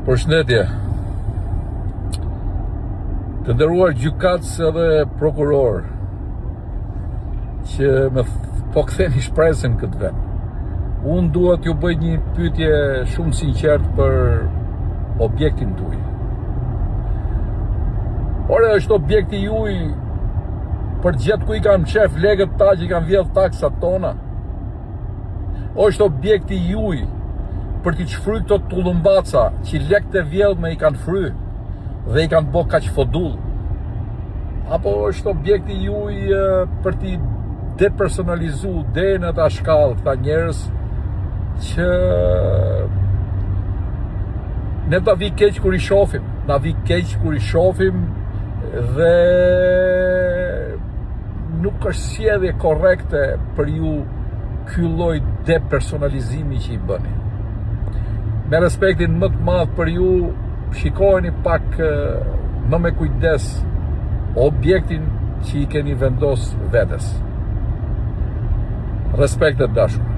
Përshëndetje. Të nderuar gjykatës edhe prokurorë që më po ktheni shpresën këtë vend. Unë dua t'ju bëj një pyetje shumë sinqertë për objektin tuaj. Ore, është objekti juaj për të gjetë ku i kanë mshef lekët ata që i kanë vjedh taksat tona. Është objekti juaj për t'i shfry këto tullumbaca që lekët e vjedhme i kanë fry dhe i kanë bo kaq fodull. Apo është objekti juaj për t'i depersonalizu deri në atë shkallë këta njerëz që ne na vi keq kur i shofim, na vi keq kur i shofim dhe nuk është sjellje korrekte për ju ky lloj depersonalizimi që i bëni. Me respektin më të madh për ju, shikojeni pak më me kujdes objektin që i keni vendos vetes. Respekte të dashur.